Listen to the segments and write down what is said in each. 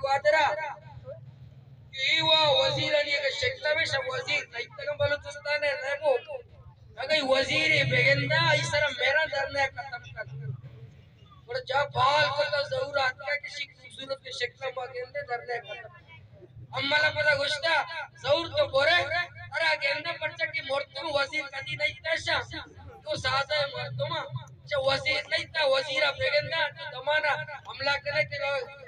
گوادرا کہ ای وا وزیرانی اگہ شکل میں شا وزیر نیتگا بلوچستان ہے، نہ بو۔ اگہ وزیر بگندا، ای سر میرا دھرنا ختم کر۔ گڑا جا بال کتا ظہور آتکا کہ شی خوبصورت کے شکل ما گندے دھرنا ختم۔ امل پدا گوشتا، ظہور تو برے، ارا گندا پرچا کہ مردم وزیر کدی نہیں تشا۔ تو سادہ مردم، چہ وزیر نہیں تا، وزیر بگندا، تو دمانا حملہ کرے کہ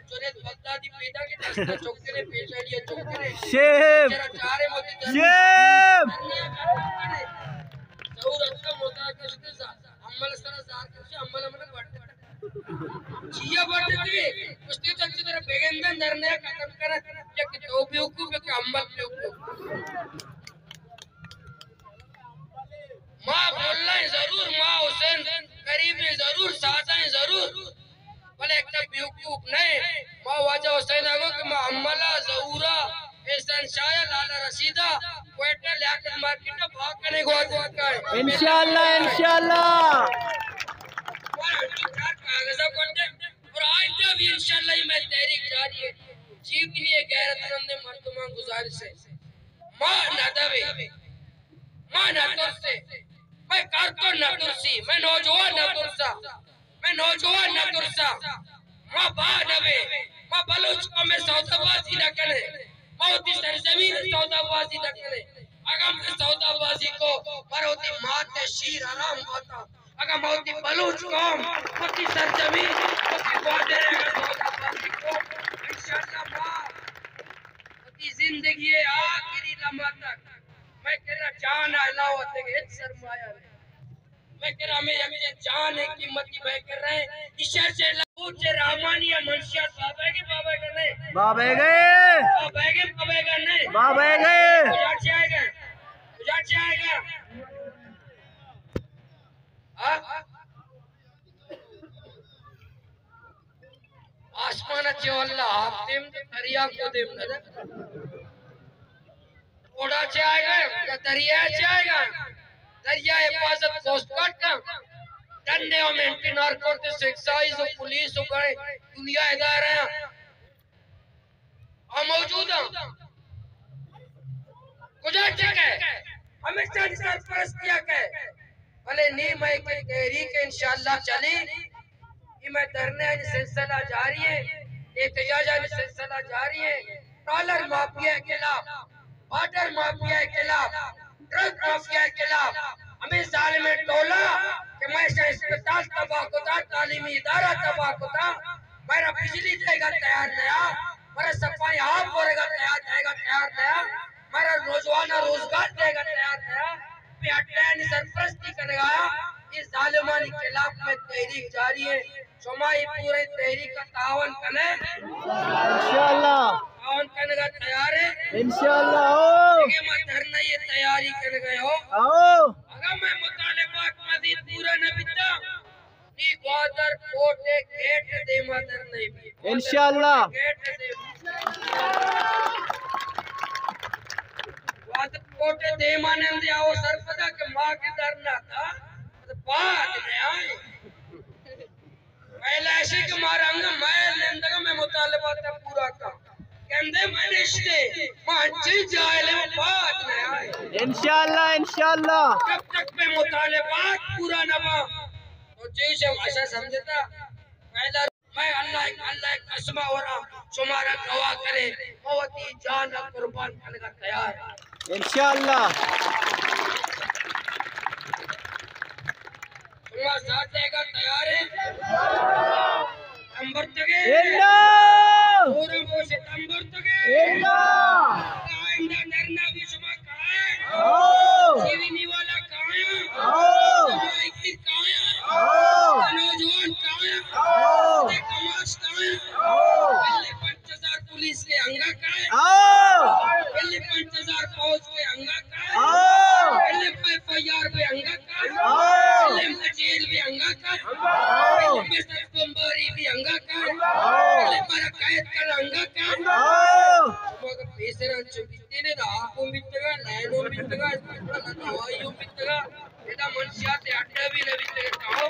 جنید بغدادی پیدا کہ دستا چوکرے، پیشانیا چوکرے۔ شیب۔ چرا چارے مدد شیب۔ ظہور اچھا مردہ کشتے سا، امل سرا زار کشتے، امل امل بڑھتے۔ چیا بڑھتے تھے، کشتے تو اچھی طرح بیگندن دھرنا ختم کرا، یا کہ تو بیوقوف، یا کہ امل بیوقوف۔ ما بھلائیں ضرور، ما حسین قریبیں ضرور، سادائیں ضرور، بلے ایک بیوقوف نہیں۔ ما واجہ حسین آگو کہ ما املا، ظہورا، احسان شاہ، لالا رشیدا، کوئٹہ، لیاقت مارکیٹ، بھاگ کنے گوادر کا ہے۔ انشاءاللہ، انشاءاللہ۔ اور ہم تو چار کاغذہ کرتے، اور آئندہ بھی انشاءاللہ یہ میں تحریک جاری ہے۔ جیونی غیرت مند مردمان گزارش ہے۔ ما ندبے، ما نترسے، میں کارکن نترسی، میں نوجوان نترسا، میں نوجوان نترسا، ما با نبے، ما بلوچ قوم سودا بازی نہ کنے، ما وتی سرزمین سودا بازی نہ کنے۔ اگاں میں سودا بازی کو، پر وتی مات شیر حرام باتا۔ اگاں ما وتی بلوچ قوم، وتی سرزمین، وتی گوادر اگاں سودا بازی کو، انشاءاللہ ما وتی زندگی ءِ آخری لمحہ تک مئے کرا جان ءِ علاوہ دگہ ہچ سرمایہ نہ۔ مئے کرا ہمے یکیں جان ءِ قیمتی مئے کرا ایں۔ ایشی ءَ چہ لوٹ چہ رحمانی ءَ منشیات بابا گے، بابا گے نہیں؟ بابا گے۔ بابا گے، بابا گے نہیں؟ بابا گے۔ کجا چہ آئے گا؟ کجا چہ آئے گا؟ ہاں؟ آسمان ءَ چہ اللہ آپ دیم دے، دریا کو دیم نہ دے۔ روڈا چہ آئے گا یا دریا چہ آئے گا؟ دریا حفاظت کوسٹ گارڈ کا، ڈنڈے ہم اینٹی نارکوٹکس، ایکسائز و پولیس و گئے دنیا ادارہ ہیں۔ آ موجود آں۔ کجا چکے؟ ہمیشانی سرپرستی ءَ کئے؟ بلے نی مئے کہ تحریک انشاءاللہ چلی، اے مئے دھرنے آنی سلسلہ جاری ہے، احتجاج آنی سلسلہ جاری ہے۔ ٹرالر مافیا کے خلاف، بارڈر مافیا کے خلاف، ڈرگ مافیا کے خلاف، ہمے ظالمیں ٹولہ کہ مئے شہ اسپتال تباہ کتا، تعلیمی ادارہ تباہ کتا، مئے را بجلی دئیگا تیار نیا، مئے را صفائی آپ ورگا تیار، دئیگا تیار نیا، مئے را نوجواناں روزگار دئیگا تیار نیا، پہ اڈانی سرپرستی کنگا، اے ظالمانی خلاف مئے تحریک جاری ہے۔ شما اے پورے تحریک ءَ تعاون کنے؟ انشاءاللہ۔ تعاون کنگا تیار ہے؟ انشاءاللہ، او۔ دیگہ ما دھرنا ءِ تیاری کنگا ہو۔ او۔ اگر مئے مطالبات مزید پورا نہ بیتا، نی گوادر کوٹ ءِ گیٹ ءِ دیما دھرنا بی۔ انشاءاللہ۔ گیٹ ءِ دیما۔ گوادر کوٹ ءِ دیما نندے آؤ سرپدا کہ ما کہ دھرنا تھا، بعد میں آئے۔ پہلا ایشی کہ مارا انگا مئے نندگا مئے مطالبات پورا کا۔ گندے مئے نشتے، ما انچیں جاہل ہیں، بعد میں آئے۔ انشاءاللہ، انشاءاللہ۔ جب تک مئے مطالبات پورا نہ با، تو جیش ہم ایسا سمجھتا۔ پہلا مئے اللہ، اللہ قسم ورا شمارا گواہ کرے، ما وتی جان قربان کنگا تیار۔ انشاءاللہ۔ شما ساتھ دے گا تیار ہے؟ تمبرتگے؟ اللہ! اور وہ سے تمبرتگے؟ اللہ! آئندہ دھرنا بھی شما کائیں؟ آؤ! جیونی والا کائیں؟ آؤ! جماعتی کائیں؟ آؤ! نوجوان کائیں؟ آؤ! کماش کائیں؟ آؤ! پہلے پنچ ہزار پولیس کے انگا کائیں؟ آؤ! پہلے پنچ ہزار فوج کے انگا کائیں؟ آؤ! پہلے ایف آئی آر پہ انگا کائیں؟ آؤ! پہلے جیل پہ انگا کائیں؟ آؤ! پہلے سر بمباری پہ انگا کائیں؟ آؤ! پہلے مارا قید کر انگا کائیں؟ آؤ! مگر پیسران چوکی تینے دا آپ ہم بیتگا، لائن ہم بیتگا، اسپتال دوائی ہم بیتگا، ادا منشیات اڈا بھی نہ بیتگا، کہو؟